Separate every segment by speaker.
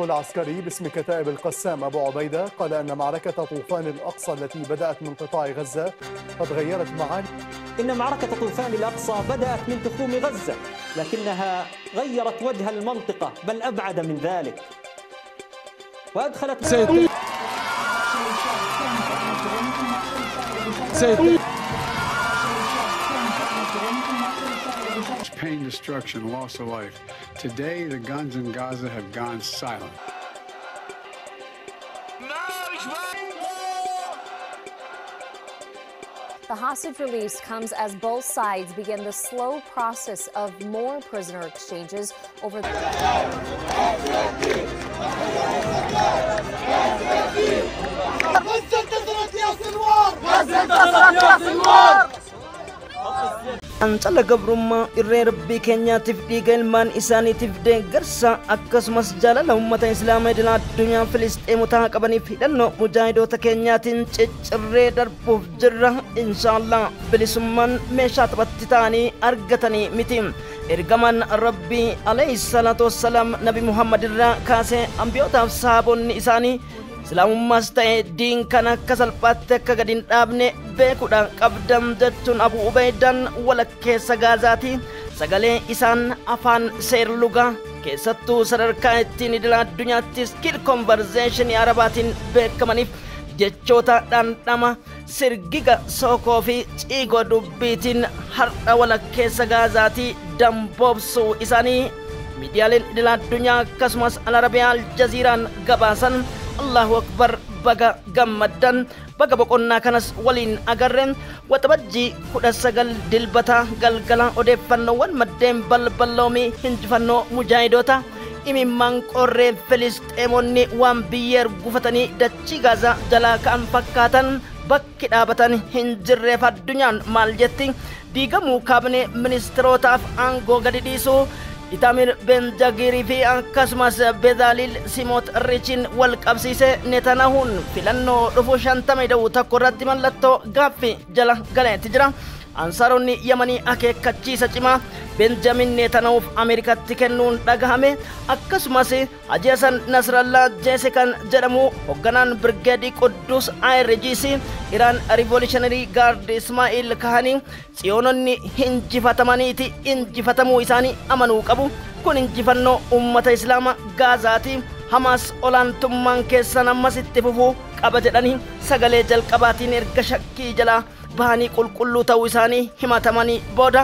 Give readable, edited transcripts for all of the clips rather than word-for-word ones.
Speaker 1: المنسق العسكري باسم كتائب القسام أبو عبيدة قال أن معركة طوفان الأقصى التي بدأت من قطاع غزة قد غيرت معاني.
Speaker 2: إن معركة طوفان الأقصى بدأت من تخوم غزة، لكنها غيرت وجه المنطقة، بل أبعد من ذلك، وأدخلت
Speaker 3: pain, destruction, loss of life. Today, the guns in Gaza have gone silent.
Speaker 4: The hostage release comes as both sides begin the slow process of more prisoner exchanges over the...
Speaker 5: Fincila gabrummaa irree rabbii keenyaatiif dhiiga ilmaan isaaniitiif deeggarsa akkasumas jaalala uummata islaamaa idil addunyaa Filisxeemotaa qabaniif hidhannoo mujaahidoota keenyaatiin ciccirree darbuuf jirra. Inshaallah bilisummaan meeshaa taphatti ta'anii argatanii miti. Ergamaan rabbii alayhi salaatu wassalaam nabi Muhammad irraa kaasee ambiyootaaf sahaabonni isaanii islaamummaas ta'e diin kan akka salphaatti akka gadi hin dhaabne beekuudhaan qabdam jechuun Abu Ubaydaan walakkeessa Gaazaati. Sagalee isaan afaan seerlugaa keessattuu sadarkaa ittiin idil addunyaatti skill conversation arabaatiin beekamaniif jechoota dhandhama sirgiga sookoo fi ciigoo dubbiitiin har'a walakkeessa Gaazaati damboobsuu isaanii miidiyaaleen idil addunyaa akkasumas Al-Arabiyaa Aljaziiraan gabaasan. Allahu Akbar, baga gammaddan, baga boqonnaa kanas waliin agarreen. Waxabajjii 19 dilbata galgala odeeffannoowwan maddeen balballoomii hinjifannoo mujaahidoota imimmaan qorree Filisxeemonni waan biyyeer gufatanii dachii Gaazaa jalaa ka'an fakkaatan bakki dhaabatan hin jirreef addunyaan maal jetti? Diigamuu kaabinee ministirootaaf aangoo gadi dhiisuu Itamir Ben-Jagirii fi akkasumas Bezalil Simoot-Richiin wal qabsiise Netanahuun filannoo dhufu 51 irratti mallattoo gaaffii jala galeetti jira. Ansaaronni Yamanii akeekkachiisa cimaa Benjamin Netanahuuf Ameerikaatti kennuun dhagahame. Akkasumas Haji Hasan Nasrallaa Jeese kan jedhamu hoogganaan Birgeedii Quddus IRGC Iraan Revolutionary Guard Ismaa'il Kahanii tsiyoononni hinjifatamaniiti injifatamuu isaanii amanuu qabu. Kun injifannoo uummata Islaamaa Gaazaati. Hamaas olaantummaan keessan ammas itti fufuu qaba jedhanii sagalee jalqabaatiin erga shakkii jalaa bahanii qulqulluu ta'uu isaanii himatamanii booda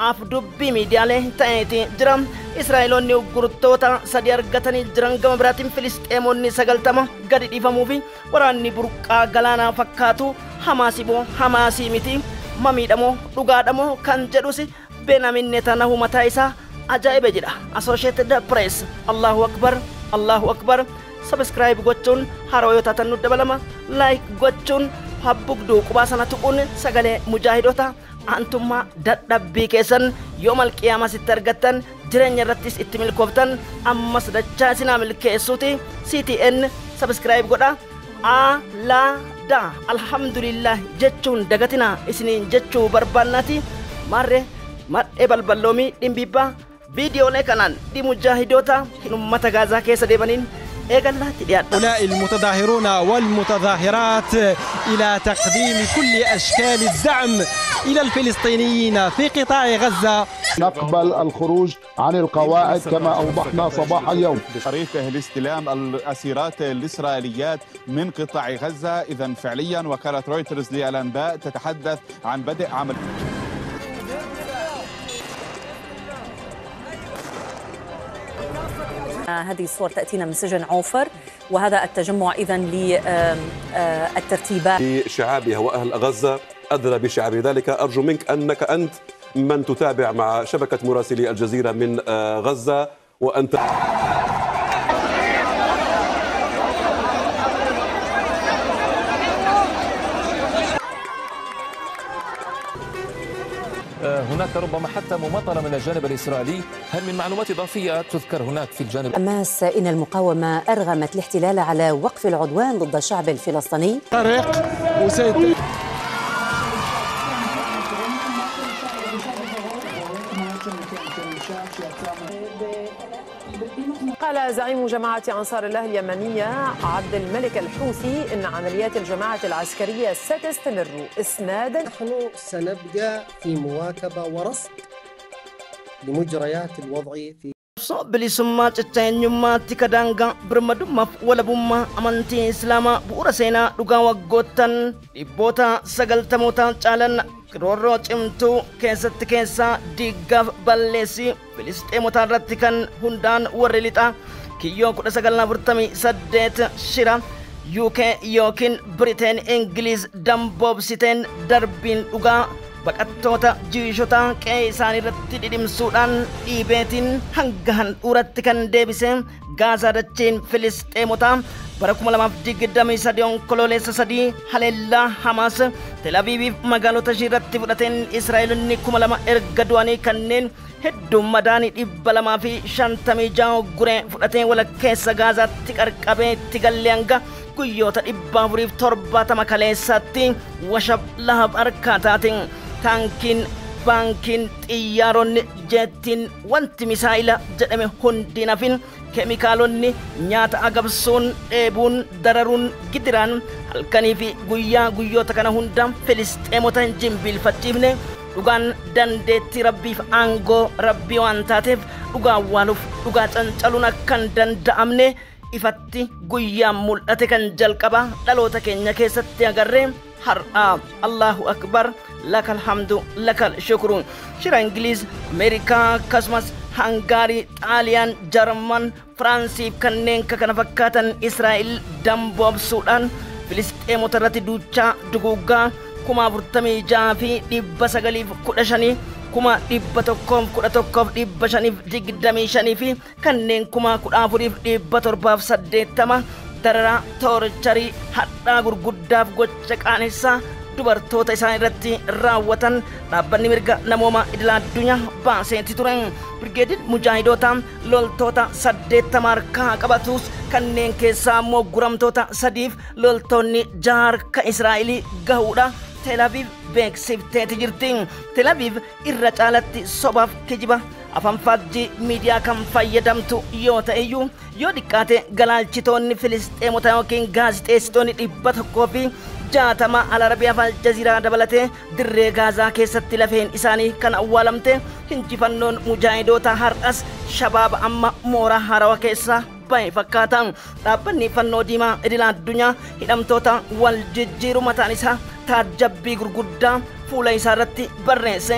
Speaker 5: af dubbii miidiyaalee ta'eeti jira. Israa'eloonni gurgurtoota 3 argatanii jiran. Gama biraatiin Filisxeemonni 90 gadi dhiifamuu fi waraanni burqaa galaanaa fakkaatu Hamaasii moo Hamaasii miti, mamiidhamoo dhugaadhamoo kan jedhus Benjamin Netanyahu mataa isaa ajaa'iba jedha Associated Press. Allahu Akbar, Allahu Akbar. Subscribe gochuun haroo yoo taatan nu dabalama, like gochuun habbugduu qubaa sana tuquun sagalee mujaahidoota aantummaa dadhabbii keessan yoo malqiyaamas itti argattan jireenya irrattis itti milkooftan ammas dachaa isinaa milkeessuuti. CTN subscribe godha. A la da alhamdulillah jechuun dagatinaa isiniin jechuu barbaannaati. Maarree madhee balballoomii dhimbiibbaa viidiyoolee kanaan dhi mujaahidoota hin ummata Gaazaa keessa deemaniin
Speaker 6: هؤلاء المتظاهرون والمتظاهرات إلى تقديم كل أشكال الدعم إلى الفلسطينيين في قطاع غزة.
Speaker 7: نقبل الخروج عن القواعد كما أوضحنا صباح اليوم.
Speaker 8: طريقه لاستلام الأسيرات الإسرائيليات من قطاع غزة. إذا فعليا وكالة رويترز للأنباء تتحدث عن بدء عمل.
Speaker 9: هذه الصور تأتينا من سجن عوفر، وهذا التجمع إذن للترتيبات
Speaker 10: لشعابها وأهل غزة أدرى بشعاب ذلك. أرجو منك أنك أنت من تتابع مع شبكة مراسلي الجزيرة من غزة وأنت
Speaker 11: هناك ربما حتى مماطلة من الجانب الإسرائيلي. هل من معلومات إضافية تذكر هناك في الجانب؟
Speaker 9: حماس إن المقاومة أرغمت الاحتلال على وقف العدوان ضد الشعب الفلسطيني.
Speaker 6: طريق وسيد
Speaker 12: قال زعيم جماعة أنصار الله اليمنية عبد الملك الحوثي إن عمليات الجماعة العسكرية ستستمر إسنادا.
Speaker 13: نحن سنبقى في مواكبة ورصد لمجريات الوضع في
Speaker 5: bilisummaa cicha eenyummaa tika daangaa birmadummaaf walabummaa amantii islaamaa bu'uura seenaa dhugaa waggoottan dhibboota sagaltamoota caalan roorroo cimtuu keessatti keessaa diiggaaf balleessii filisxeemotaa irratti kan hundaan warri lixaa kiyyoo 1948 shira UK yookiin Biriteen Ingiliiz damboobsiteen darbiin dhugaa baqattoota jiishotaa qe'ee isaanii irratti dhidhimsuudhaan dhiibeetiin hanga handhuuratti kan deebise Gaazaa dacheen Filisxeemotaa bara 2023 onkololeessa 3 haleellaa Hamaas Tel Aviiviif magaalota ishii irratti fudhateen Israa'eloonni 2000 erga du'anii kanneen hedduun madaanii 256 guree fudhateen walakkeessa Gaazaatti qarqabee itti galle hanga guyyoota 470 kaleessaatti washab lahab harkaa taateen taankiin baankiin xiyyaaronni jeettiin wanti misaa'ila jedhame hundi nafin keemikaalonni nyaata agabsuun dheebuun dararuun gidiraan halkanii fi guyyaa guyyoota kana hunda filisxeemota hin jimbiilfachiifne dhugaan dandeettii rabbiif aangoo rabbii waan taateef dhugaa awwaaluuf dhugaa cancaluun akka hin danda'amne ifatti guyyaan mul'ate kan jalqaba dhaloota keenya keessatti agarree har'a. Allahu akbar, lakal hamdu lakal shukru. Shira Ingiliz, Ameerikaa akkasumas Hangaarii, Xaaliyaan, Jarman, Firaansiif kanneen kana fakkaatan Israa'el damboobsuudhaan Filisxeemota irratti duuchaa duguuggaa 46,915 111,525 fi kanneen 14,780 dararaa toorcharii hadhaa gurguddaaf gocha qaanessaa dubartoota isaan irratti raawwatan dhaabbanni mirga namooma idil addunyaa baaseeti turan. Birgeediin mujaahidoota loltoota 80 harkaa qabatus kanneen keessaa immoo guramtoota 3 loltoonni 6 harka Israa'elii gahuudha Tel Aviv beeksifteeti jirti. Tel Aviv irra caalatti sobaaf kijiba afaan faajjii miidiyaa kan fayyadamtu yoo ta'eyyuu yoo xiqqaate galaalchitoonni Filisxeemota yookiin gaazixeessitoonni 160 Al Arabiyaa fi Aljaziiraa dabalatee dirree Gaazaa keessatti lafeen isaanii kan awwaalamte injifannoon mujaahidoota har'as shabaaba amma mooraa haarawaa keessa bahe fakkaata. Dhaabbanni fannoo diimaa idil addunyaa hidhamtoota wal jijjiiru mataan isaa taajjabbii gurguddaa fuula isaa irratti barreesse.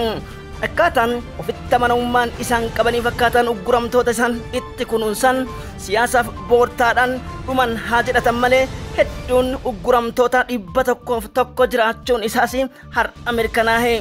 Speaker 5: Akkaataan ofitti amanamummaan isaan qabanii fakkaataan ugguramtoota isaan itti kunuunsan siyaasaaf boortaadhaan dhuman haa jedhatan malee hedduun ugguramtoota 101 jiraachuun isaas har'a mirkanaa'e.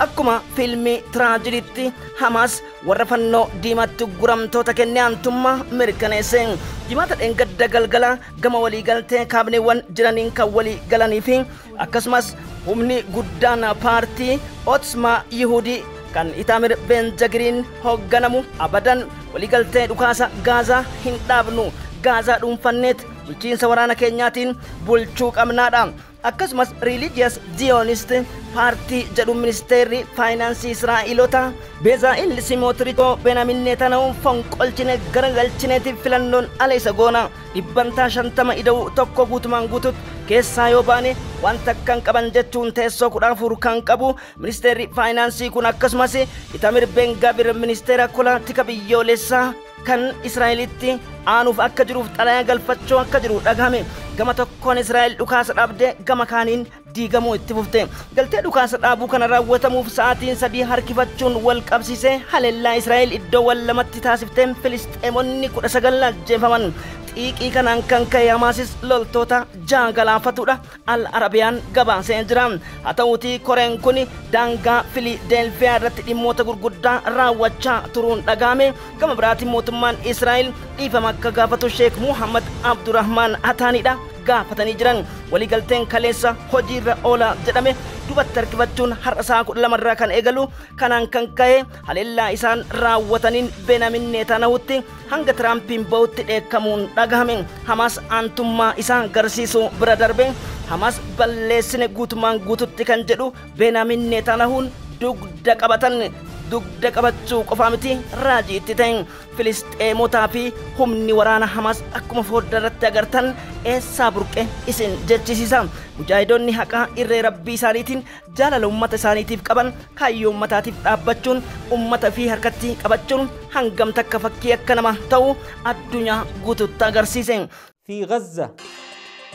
Speaker 5: Akkuma fiilmii tiraajidiitti Hamaas warra fannoo diimaatti ugguramtoota kennee aantummaa mirkaneesse. Jimaata dheengadda galgala gama waliigaltee kaabineewwan jiraniin kan walii galanii fi akkasumas humni guddaan paartii Otsmaa Yihudii kan Itamir Ben-Gviriin hoogganamu abadan waliigaltee dhukaasa Gaazaa hin dhaabnu, Gaazaa dhuunfanneet bulchiinsa waraana keenyaatiin bulchuu qabnaadha. Akkasumas Religious Zionist paartii jedhu ministeerri faayinaansii Israa'eelota Bezaa'il Simootirichoo Benaamin Netanyahu fonqolchine garagalchineetiif filannoon ala isa goona 50% ida'u tokko guutumaan guututti keessaa yoo baane wanta akkan qaban jechuun teessoo 14 kan qabu ministeerri faayinaansii kun akkasumas Itamir Ben-Gvir ministeera kolaatika biyyoolessaa kan Israa'elitti aanuuf akka jiruuf xalayaa galfachuu akka jiru dhagahame. Gama tokkoon Israa'el dhukaasa dhaabdee gama kaaniin diigamuu itti fufte. Galtee dhukaasa dhaabuu kana raawwatamuuf sa'aatiin 3 harkifachuun wal qabsiisee haleellaa Israa'el iddoowwan lamatti taasifteen Filisxeemonni 19 ajjeefaman. Xiiqii kanaan kan ka'e Hamaasis loltoota 6 galaafatudha Al Arabiyaan gabaasee jira. Haa ta'uutii koreen kun daangaa Filideelfiyaa irratti dhimmoota gurguddaa raawwachaa turuun dhagahame. Gama biraatiin mootummaan Israa'el dhiifama akka gaafatu Sheek Muhammad Abdurrahmaan Ataanidha gaafatanii jiran. Waliigalteen kaleessa hojiirra oola jedhame dubatti harkifachuun har'a sa'a 12 irraa kan eegalu kanaan kan ka'e haleellaa isaan raawwataniin Benaamin Netanyahutti hanga Tiraampiin bahutti dheekkamuun dhagahame. Hamaas aantummaa isaa agarsiisuu bira darbe Hamaas balleessine guutumaan guututti kan jedhu Benaamin Netanyahuun dugda qabatan. dugda qabachuu qofaa miti raajii itti ta'in Filisxeemotaa fi humni waraana Hamaas akkuma foddaa irratti agartan eessaa burqe isin jechisiisa. Mujaahidoonni haqaa irree rabbii isaaniitiin jaalala uummata isaaniitiif qaban kaayyoo uummataatiif dhaabbachuun uummata fi harkatti qabachuun hangam takka fakkii akka nama ta'u addunyaa guututti agarsiise.
Speaker 2: في غزة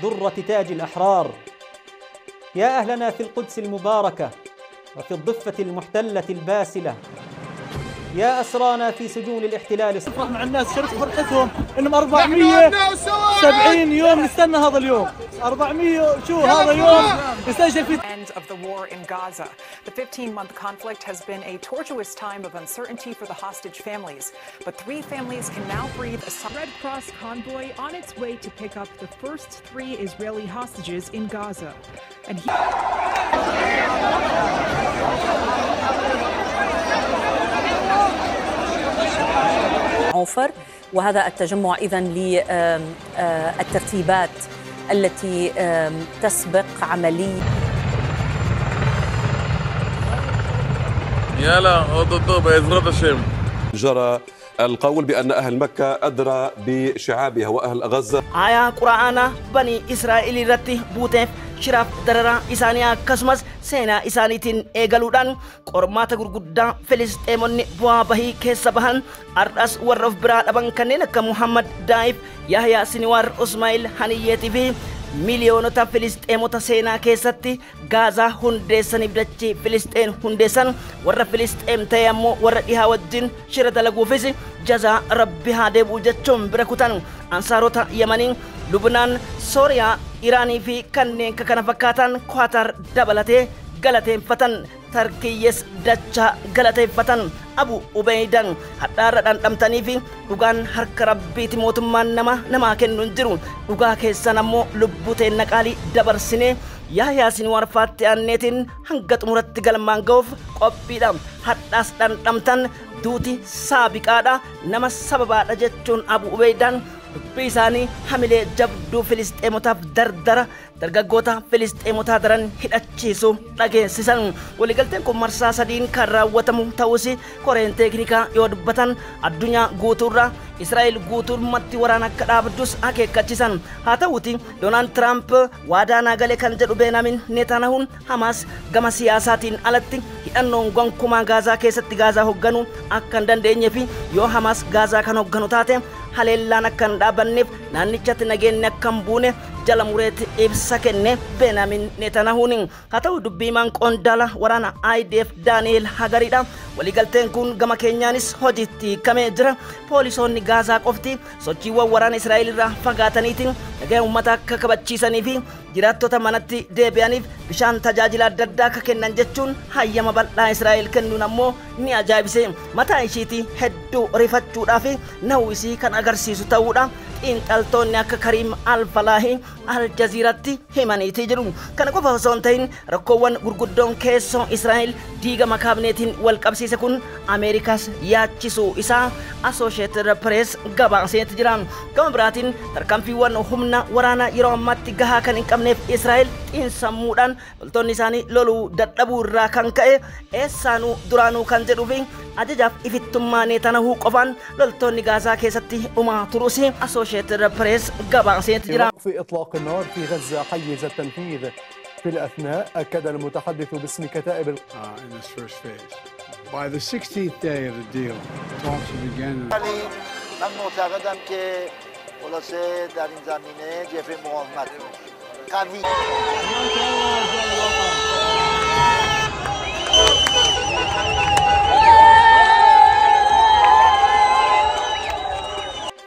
Speaker 2: درة تاج الأحرار يا أهلنا في القدس المباركة وفي الضفة المحتلة الباسلة يا أسرانا في سجون الاحتلال.
Speaker 14: افرح مع الناس، شارك فرحتهم انهم 470 يوم نستنى هذا اليوم، 400 شو هذا يوم نسجل فيه.
Speaker 15: End of the war in Gaza. The 15-month conflict has been a tortuous time of uncertainty for the hostage families, but three families can now breathe a
Speaker 16: Red Cross convoy on its way to pick up the first three Israeli hostages in Gaza. And he
Speaker 9: عوفر. وهذا التجمع إذن للترتيبات التي تسبق عملية.
Speaker 17: يلا بعزرة الشم.
Speaker 10: جرى القول بأن أهل مكة أدرى بشعابها وأهل غزة.
Speaker 5: آية قرآن بني إسرائيل رتي بوتف shiraaf dararaa isaanii akkasumas seenaa isaaniitiin eegaluudhaan qormaata gurguddaa Filisxeemonni bu'aa bahii keessa bahan har'as warra of biraa dhaban kanneen akka Muhammad Daa'if, Yahyaa Siniwaar, Usmaa'il Haniyyeetii fi miliyoonota Filisxeemota seenaa keessatti Gaazaa hundeessaniif dachee Filisxeen hundeessan warra Filisxeem ta'e ammoo warra dhihaa wajjin shira dalaguufis jazaa rabbi haa deebi'u jechuun bira kutan. Ansaarota Yemanii, Lubnaan, Sooriyaa, Iraanii fi kanneen kana fakkaatan Kwaatar dabalatee galateeffatan. Tarkiyyees dachaa galateeffatan. Abu Ubeydan hadhaarra dhandhamtanii fi dhugaan harka rabbiiti mootummaan nama namaa kennu hin jiru. Dhugaa keessan ammoo lubbuu teenna qaalii dabarsinee Yahyaa Sinwaar faatti aanneetiin hanga xumuratti galmaan ga'uuf qophiidha. Hadhaas dhandhamtan duuti saabiqaadha nama sababaadha jechuun Abu Ubeydan dubbii isaanii hamilee jabduu Filisxeemotaaf dardara dargaggoota Filisxeemotaa daran hidhachiisu dhageessisan. Waliigalteen kun marsaa sadiin kan raawwatamu ta'us koreen teeknikaa yoo dubbatan addunyaa guutuurra Israa'el guutummaatti waraana akka dhaabdus akeekkachiisan. Haa ta'uuti Doonaald Tiraamp waadaa naa gale kan jedhu Beenaamin Netanyahuun Hamaas gama siyaasaatiin alatti hidhannoon gonkumaa Gaazaa keessatti Gaazaa hoogganuu akka hin dandeenye fi yoo Hamaas Gaazaa kan hoogganu taate haleellaan akka hin dhaabanneef naannichatti nageenyi akka hin buune jala mureetti ibsa kenne Beenaamin Netanyahuun. Haa ta'u dubbii himaan qondaala waraana IDF Daani'el Hagariidha. Waliigalteen kun gama keenyaanis hojiitti hiikamee jira. Poolisoonni Gaazaa qofti sochiiwwan waraana Israa'el irraa fagaataniitiin nagaa uummata akka kabachiisanii fi jiraattota manatti deebi'aniif bishaan tajaajila adda addaa akka kennan jechuun hayyama bal'aa Israa'el kennuun ammoo ni ajaa'ibse. Mataa ishiitii hedduu rifachuudhaa fi na'uu isii kan agarsiisu ta'uudha. Xiinxaltoonni akka Kariim Alfalaahi Aljaziiratti himaniitii jiru. Kana qofa osoo hin ta'in rakkoowwan gurguddoon keessoo Israa'el diigama kaabineetiin wal qabsiise kun Ameerikaas yaachisuu isaa Associated Press gabaaseeti jira. Gama biraatiin tarkaanfiiwwan humna waraanaa yeroo ammaatti gahaa kan hin qabneef Israa'el xiinsammuudhaan loltoonni isaanii loluu dadhabuu irraa kan ka'e eessaanuu duraanuu kan jedhuu fi ajajaaf ifittummaa Netanyahu qofaan loltoonni Gaazaa keessatti dhumaa turuus Associated Press gabaaseeti jira.
Speaker 1: وقف إطلاق النار في غزة حيز التنفيذ. في الأثناء أكد المتحدث باسم كتائب
Speaker 3: in this first phase. By the 16th day of the deal, talks began.
Speaker 18: من معتقدم که خلاصه در این زمینه جبهه مقاومت قوی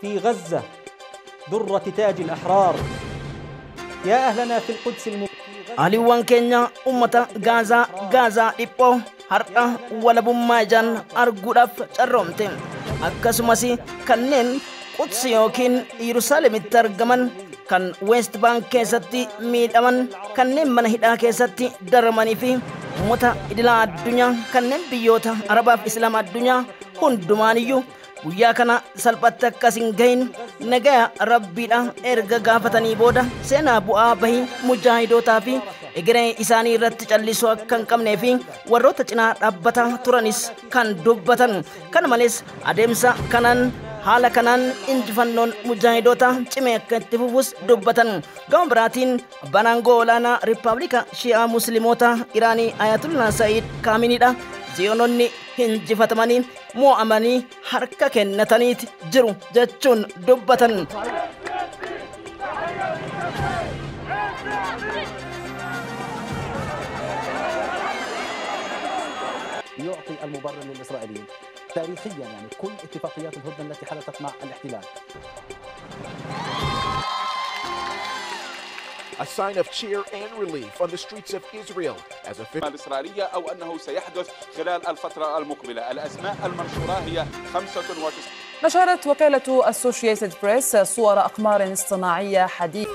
Speaker 2: في غزة درة تاج الأحرار يا أهلنا في القدس
Speaker 5: Aliiwwan keenya uummata Gaazaa Gaazaa dhiphoo har'a walabummaa ijaan arguudhaaf carroomte. Akkasumas kanneen Qudsi yookiin Yerusaalemitti argaman kan West Bank keessatti miidhaman kanneen mana hidhaa keessatti daramanii fi uummata idilaa addunyaa kanneen biyyoota Arabaaf Islaama addunyaa hundumaaniyyuu guyyaa kana salphatti akkas hin gahin nagaya rabbiidha erga gaafatanii booda seenaa bu'aa bahii mujaahidootaa fi Egeree isaanii irratti callisuu akka hin qabnee fi warroota cinaa dhaabbataa turanis kan dubbatan. Kana malees adeemsa kanaan haala kanaan injifannoon mujaahidoota cimee akka itti fufus dubbatan. Gama biraatiin abbaan aangoo olaanaa Riippaabilika Shi'aa Musliimoota Iraanii Ayatullah Sa'iid Kaaminiidha. Ziyoononni hinjifatamanii mo'amanii harka kennataniiti jiru jechuun dubbatan.
Speaker 19: يعطي المبرر للإسرائيليين تاريخيا، يعني كل اتفاقيات الهدنة التي حدثت مع الاحتلال.
Speaker 20: A sign of cheer and relief on the streets of Israel as a
Speaker 8: الإسرائيلية أو أنه سيحدث خلال الفترة المقبلة. الأسماء المنشورة هي 95.
Speaker 21: نشرت وكالة أسوشيتد بريس صور أقمار اصطناعية حديثة.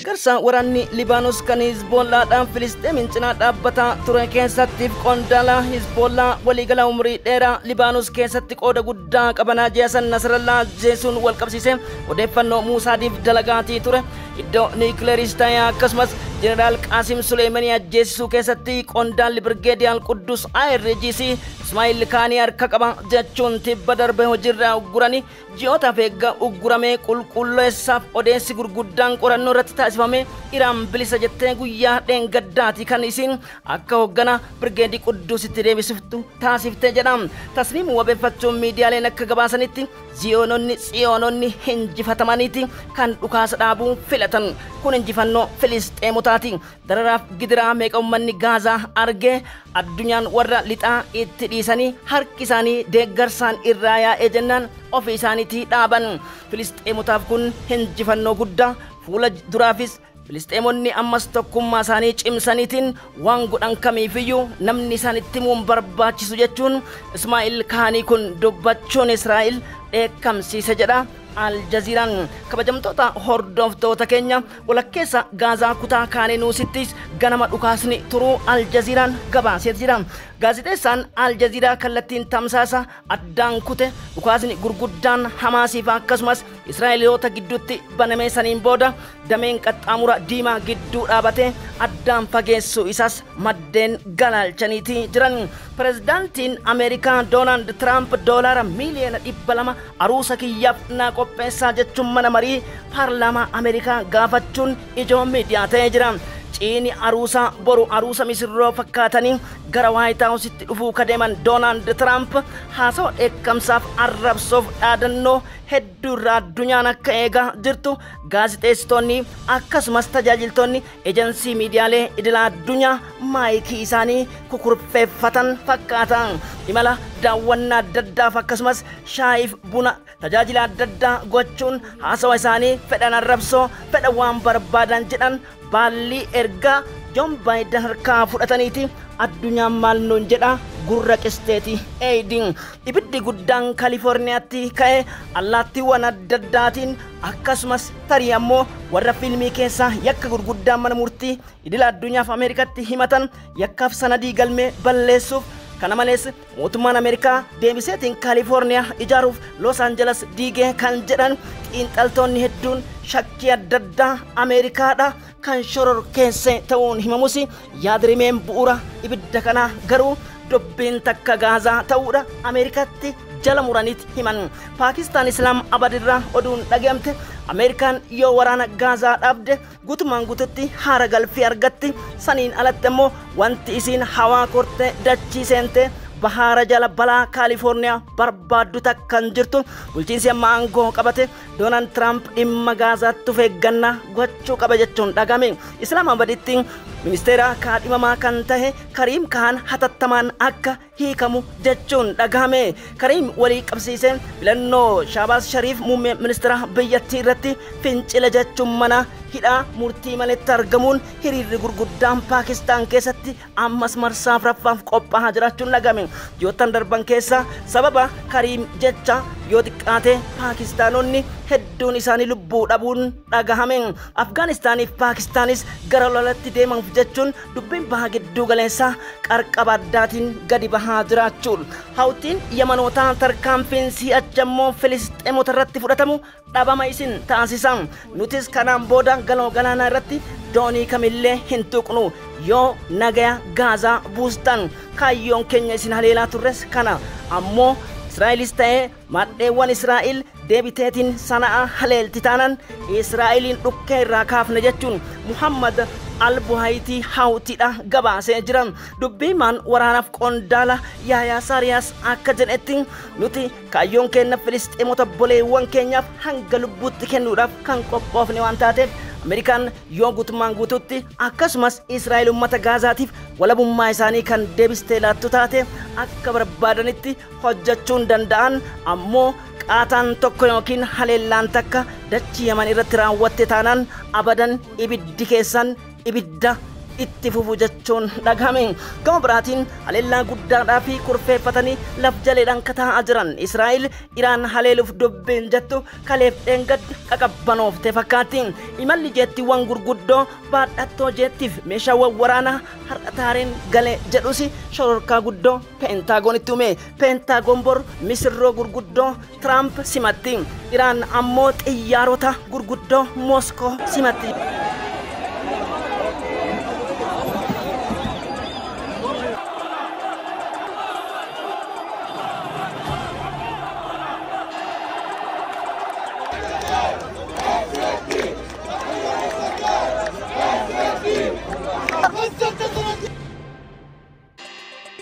Speaker 5: Garsa waraanni Libaanos kan Hizbollaadhaan Filisxeemin cinaa dhaabbataa ture keessattiif qondaala Hizbollaa waliigala umrii dheeraa Libaanos keessatti qooda guddaa qabanaa jeesan Nasrallaa jeesuun wal qabsiise odeeffannoo Muusaadiif dalagaatii ture. Iddoo niikileeris ta'e akkasumas Jeneraal Qaasim Suleemanii ajjeesisuu keessatti qondaalli Birgeediyaal Quddus IRGC Ismaa'il Kaanii harka qaba jechuun tibba darbe hojiirraa ugguranii ji'ootaaf eegga ugguramee qulqulleessaaf odeessi gurguddaan qorannoo irratti taasifame Iraan bilisa jettee guyyaa dheengaddaati kan isiin akka hoogganaa Birgeedii Quddusitti deebisiftu taasiftee jedha. Tasniim wabeeffachuun miidiyaaleen akka gabaasanitti Tsiyoononni hinjifatamaniiti kan dhukaasa dhaabuu filatan. Kun injifannoo Filisxeemotaati. Dararaaf gidiraa meeqa uummanni Gaazaa argee addunyaan warra lixaa itti dhiisanii harki isaanii deeggarsaan irraa yaa'ee jennaan ofii isaaniitii dhaaban. Filisxeemotaaf kun injifannoo guddaa fuula duraafis Filisxeemonni ammas tokkummaa isaanii cimsaniitiin waan godhan kamiifiyyuu namni isaanitti himuun barbaachisu jechuun Ismaa'il Kaanii kun dubbachuun Israa'el dheekkamsiise jedha. Aljaziiraan kabajamtoota hordoftoota keenya walakkeessa Gaazaa kutaa Kaanenuusittis ganama dhukaasni turuu Aljaziiraan gabaasee jira. Gaazexeessaan Aljaziiraa kallattiin tamsaasa addaan kute dhukaasni gurguddaan Hamaasiif akkasumas Israa'eloota gidduutti banamee saniin booda dameen qaxxaamura diimaa gidduu dhaabatee addaan fageessuu isaas maddeen galaalchaniitii jiran. Pirezidaantiin Ameerikaa Doonaald Tiraamp $200 miiliyoona aruusa kiyyaaf naa qopheessaa jechuun mana marii paarlaamaa Ameerikaa gaafachuun ijoo miidiyaa ta'ee jira. Ciini aruusaa boru aruusa misirroo fakkaatanii gara Waayit Haawusitti dhufuu kadeeman Doonaald Tiraamp haasawa dheekkamsaaf arrabsoof dhaadannoo hedduu irraa addunyaan akka eegaa jirtu gaazexeessitoonni akkasumas tajaajiltoonni ejensii miidiyaalee idila addunyaa maayikii isaanii kukurfeeffatan fakkaata. Imala daawwannaa adda addaaf akkasumas shaayiif buna tajaajila adda addaa gochuun haasawa isaanii fedhan arrabsoo fedhan waan barbaadan jedhan baallii ergaa Joon Baayiden harkaa fudhataniiti addunyaan maal nuun jedha gurra qisteeti eeydin. Ibiddi guddaan Kaalifoorniyaatti ka'e allaattiiwwan adda addaatiin akkasumas tarii ammoo warra fiilmii keessaa yakka gurguddaan mana murtii idila addunyaaf Ameerikaatti himatan yakkaaf sanadii galmee balleessuuf. Kana malees mootummaan Ameerikaa deebiseetiin Kaalifoorniyaa ijaaruuf Los Angeles diigee kan jedhan xiinxaltoonni hedduun shakkii adda addaa Ameerikaadha kan shororkeesse ta'uun himamus yaadrimeen bu'uura ibidda kanaa garuu dubbiin takka Gaazaa ta'uudha Ameerikaatti jala muraniit himan. Paakistaan Islaam Abadirraa oduun dhaga'amte Ameerikaan yoo waraana Gaazaa dhaabde guutumaan guututti haara galfii argatti. Saniin alatti immoo wanti isiin hawaa kortee dachii seente bahaara jala balaa Kaalifoorniyaa barbaaddu takkan jirtu. Bulchiinsi amma aangoo qabate Doonaald Tiraamp dhimma Gaazaatti of eeggannaa gochuu qaba jechuun dhagame. Islaam Abaditti ministeera kaadhimamaa kan tahe Kariim Kaan hatattamaan akka hiikamu jechuun dhagahame. Kariim walii qabsiisee filannoo Shaabaas Shariif muummee ministeera biyyattii irratti fincila jechuun mana hidhaa murtii maletti argamuun hiriirri gurguddaan Paakistaan keessatti ammas marsaa afuraffaaf qophaa'aa jiraachuun dhagahame. Ji'oottan darban keessa sababa Kariim jecha Yoo xiqqaate Paakistaanonni hedduun isaanii lubbuu dhabuun dhagahame. Afgaanistaaniif Paakistaanis gara lolatti deemuuf jechuun dubbiin baha gidduu galeessaa qarqaba addaatiin gadi bahaa jiraachuun. Hawtiin Yamanootaa tarkaanfiin si'achi ammoo Filisxeemota irratti fudhatamu dhabama isin taasisa. Nutis kanaan booda galoo galaanaa irratti doonii kamillee hin tuqnu. Yoo nagaya Gaazaa buustan kaayyoon keenya isin haleelaa turres kana. Ammoo Israa'elis ta'ee madheewwan Israa'el deebiteetiin Sana'aa haleelti taanan Israa'eliin dhukkee irraa kaafne jechuun Muhammad Al-Buhaayitii Hawtiidha gabaasee jira. Dubbiimaan waraanaaf qondaala Yaayaa Saariyaas akka jedhetti nuti kaayyoon keenya Filisxeemota boleewwan keenyaaf hanga lubbuutti kennuudhaaf kan qophoofne waan taateef Ameerikaan yoo guutummaan guutuutti akkasumas Israa'el uummata Gaazaatiif walabummaa isaanii kan deebistee laattu taate akka barbaadanitti hojjechuun danda'an. Ammoo qaataan tokko yookiin haleellaan takka dachii Yaman irratti raawwatte taanaan abadan ibiddi keessan ibidda itti fufu jechuun dhagahame. Gama biraatiin haleellaa guddaadhaa fi kurfeeffatanii laf jaleedhaan kataa'aa jiran Israa'el Iraan haleeluuf dubbiin jettu kaleef dheengadda qaqabbanooftee fakkaatti. Imalli jeettiiwwan gurguddoo baadhattoo jeettiif meeshaawwan waraanaa har'a taareen gale jedhus shororkaa guddoo Peentagoonitti uume. Peentaagoon bor misirroo gurguddoo Tiraamp simatti. Iraan ammoo xiyyaarota gurguddoo Mooskoo simatti.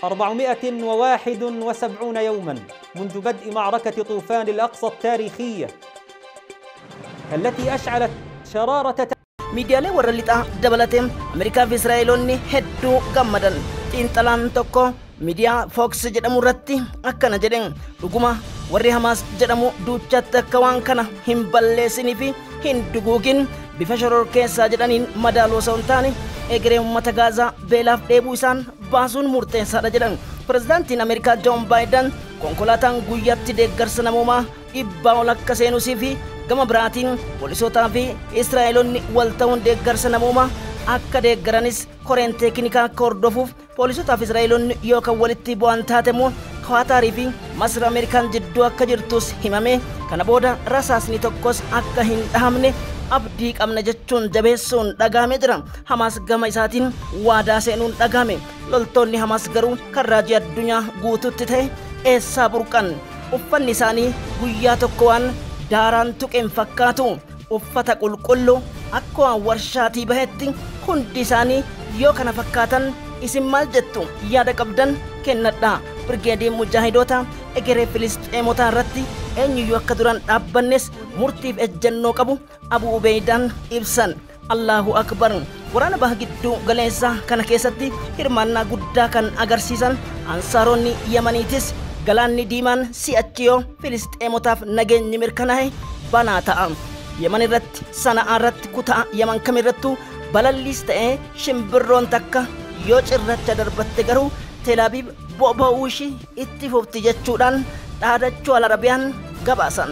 Speaker 2: 471 يوما منذ بدء معركة طوفان الأقصى التاريخية التي أشعلت شرارة
Speaker 5: miidiyaalee warra lixaa dabalatee Ameerikaa fi Israa'eloonni hedduu gammadan. Xiinxalaan tokko miidiyaa Fox jedhamu irratti akkana jedheen: dhuguma warri Hamaas jedhamu duuchatti akka waan kana hin balleessinii fi hin duguugin bifa shororkeessaa jedhaniin madaaluu osoo hin taane egeree uummata Gaazaa beelaaf dheebuu isaan baasuun murteessaadha jedhan. Pirezidaantiin Ameerikaa Joon Baayiden konkolaataan guyyaatti deeggarsa namoomaa 100 ol akka seenusii fi gama biraatiin poolisootaa fi Israa'eloonni wal ta'uun deeggarsa namoomaa akka deeggaranis koreen teeknikaa akka hordofuuf poolisootaa fi Israa'eloonni yookaan walitti bu'an taate immoo Qaataarii fi Masir Ameerikaan jidduu akka jirtus himame. Kana booda rasaasni tokkos akka hin dhahamne abdii qabna jechuun jabeessuun dhagahame jira. Hamaas gama isaatiin waadaa seenuun dhagahame. Loltoonni Hamaas garuu kan raajii addunyaa guututti ta'e eessaa burqan? Uffanni isaanii guyyaa tokko waan daaraan tuqeen fakkaatu. Uffata qulqulluu akka waan warshaatii bahetti hundi isaanii yoo kana fakkaatan isin maal jettu? Yaada qabdan kennadhaa. Birgeediin mujaahidoota egeree Filisxeemotaa irratti eenyuyyuu akka duraan dhaabbannes murtiif ejjennoo qabu Abu Ubeydaan ibsan. Allahu Akbar. Waraana baha gidduu galeessaa kana keessatti hirmaannaa guddaa kan agarsiisan ansaaronni Yamaniitis galaanni diimaan si'achi yoo Filisxeemotaaf nageenyi mirkanaa'e banaa ta'a. Yaman irratti, Sana'aa irratti, kutaa Yaman kamirrattuu balalliis ta'ee shimbirroon takka yoo cirracha darbatte garuu Tel Aviv boba'uu ishii itti fufti jechuudhaan dhaadachuu Al-Arabiyaan gabaasan.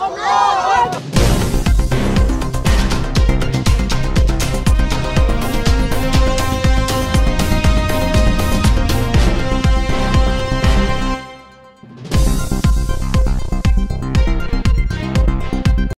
Speaker 4: الله.